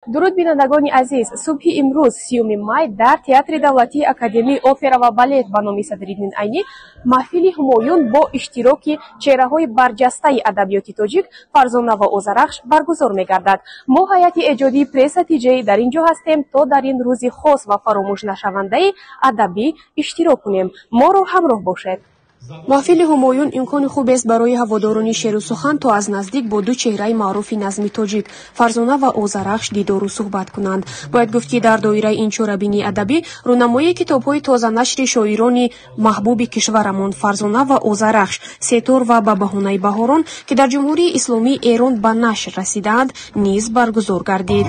Дуруд, бинандагони азиз! Субҳи имрӯз, 30-уми май, дар Театри давлатии академияи опера ва балет ба номи Садриддин Айнӣ маҳфили Ҳумоюн бо иштироки чеҳраҳои барҷастаи адабиёти тоҷик Фарзона ва Озарахш баргузор мегардад. Мо, ҳайати эҷодии Пресса Тиҷей, дар ин ҷо ҳастем, то дар ин рӯзи хос ва фаромӯшнашавандаи адабӣ иштирок кунем. Моро ҳамроҳ бошед. Маҳфили Ҳумоюн имкони хубест барои ҳаводорони шеъру сухан, то аз наздик бо ду чеҳраи маъруфи назми тоҷик Фарзона ва Озарахш дидору суҳбат кунанд. Бояд гуфт, ки дар доираи ин чорабинии адабӣ рӯнамоии китобҳои тозанашри шоирони маҳбуби кишварамон Фарзона ва Озарахш, Сетор ва Ба баҳонаи баҳорон, ки дар Ҷумҳурии Исломии Эрон ба нашр расидаанд, низ баргузор гардид.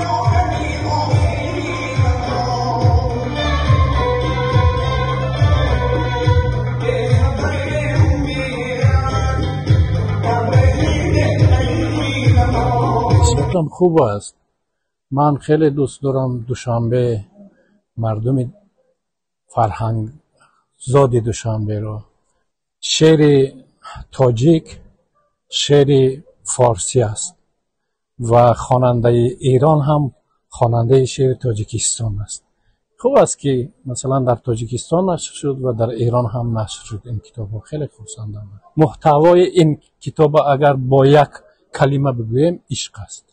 Ҳисобам хуб аст. Ман хеле дӯст дорам Душанбе, мардуми фарҳангзоди Душанберо. Шеъри тоҷик шеъри форсӣ аст ва хонандаи Эрон ҳам хонандаи шеъри Тоҷикистон аст. Хуб аст, ки масалан дар Тоҷикистон нашр шуд ва дар Эрон ҳам нашр шуд ин китобҳо. Хеле хурсандам. Муҳтавои ин китоба агар бо як калима бигӯем, ишқ аст.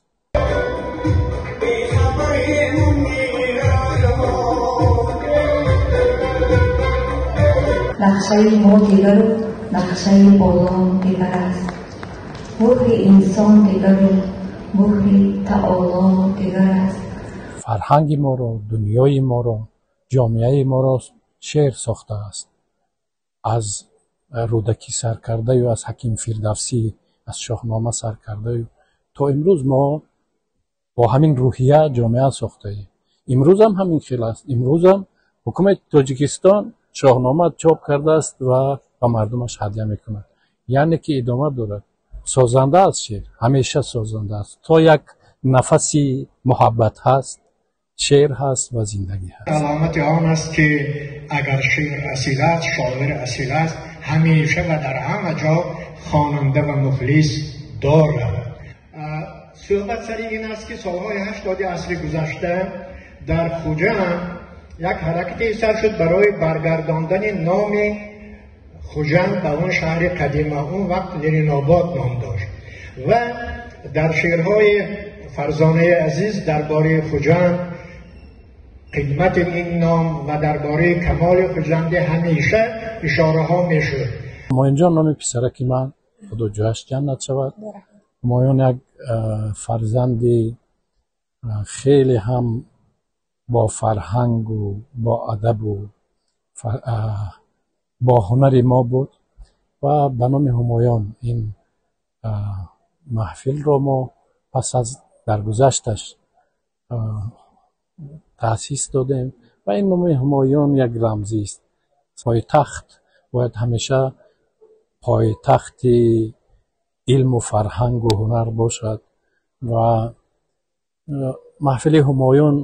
Нақшаи мо дигару нақшаи олам дигар аст, муҳри инсон дигару муҳри таоло дигар аст. Фарҳанги моро, дунёи моро, ҷомеаи моро шеър сохтааст. Аз Рӯдакӣ сар кардаю, аз Ҳаким Фирдавсӣ, аз Шоҳнома сар кардаю то имрӯз мо бо ҳамин рӯҳия ҷомеа сохтаем. Имрӯзам ҳамин хел аст. Имрӯзам ҳукумати Тоҷикистон Шоҳнома чоп кардааст ва ба мардумаш ҳадя мекунад, яъне ки идома дорад. Созанда аст шеър, ҳамеша созанда аст. То як нафаси муҳаббат ҳаст, шеър ҳаст ва зиндагӣ ҳаст. Аломати он аст, ки агар шеър асил аст, шоир асил аст, ҳамеша ва дар ҳама ҷо хонанда ва мухлис дорад. Суҳбат сари ин аст, ки солҳои 80-и асри гузашта дар Хуҷанд як ҳаракате сар шуд барои баргардондани номи Хуҷанд ба он шаҳри қадима. Он вақт Ленинобод ном дошт ва дар шеърҳои Фарзонаи азиз дар бораи Хуҷанд, қидмати ин ном ва дар бораи камоли Хуҷандӣ ҳамеша ишораҳо мешуд. Ҳумоюнҷон номи писараки ман, Худо ҷояш ҷаннат шавад. Ҳумоюн як фарзанди хеле ҳам бо фарҳангу бо адабу бо ҳунари мо буд ва ба номи Ҳумоюн ин маҳфилро мо пас аз даргузашташ таъсис додем ва ин номи Ҳумоюн як рамзист. Пойтахт бояд ҳамеша пойтахти илму фарҳангу ҳунар бошад ва маҳфили Ҳумоюн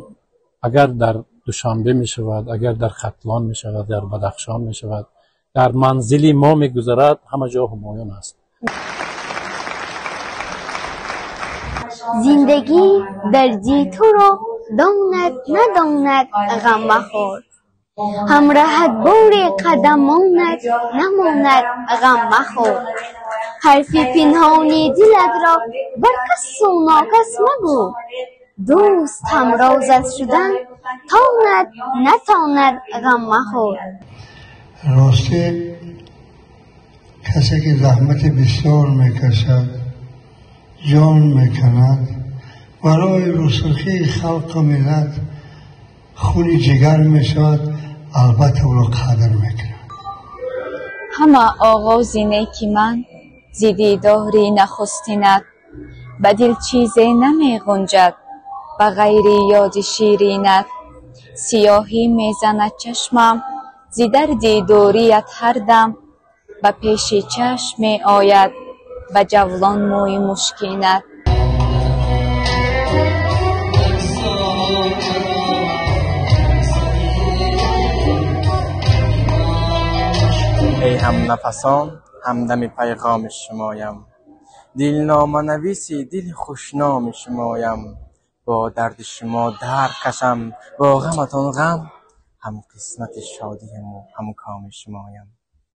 агар дар Душанбе мешавад, агар дар Хатлон мешавад, дар Бадахшон мешавад, дар манзили мо мегузарад, ҳама ҷо Ҳумоюн аст. Зиндагӣ дарди туро донад, надонад, ғам махӯр. Ҳамраҳат бори қадамонат намонад, ғам махӯр. Ҳарфи пинҳони дилатро бар касу нокас магӯ. Дӯст ҳамрозат шудан тонад, натонад, ғам махӯр. Ростӣ, касе ки заҳмати бисёр мекашад, ҷон мекунад барои рӯсурхии халқу миллат, хуни ҷигар мешавад, албатта ӯро қадр мекунад. Ҳама оғози неки ман зи дидори нахустинат, ба дил чизе намеғунҷад ба ғайри ёди ширинат. Сиёҳӣ мезанад чашмам зи дарди дурият, ҳар дам ба пеши чашм меояд ба ҷавлон мӯи мушкинат. Эй ҳамнафасон, ҳамдами пайғоми шумоям, дилноманависи дили хушноми шумоям. Бо дарди шумо дард кашам, бо ғаматон ғам, ҳам қисмати шодияму ҳамкоми шумоям.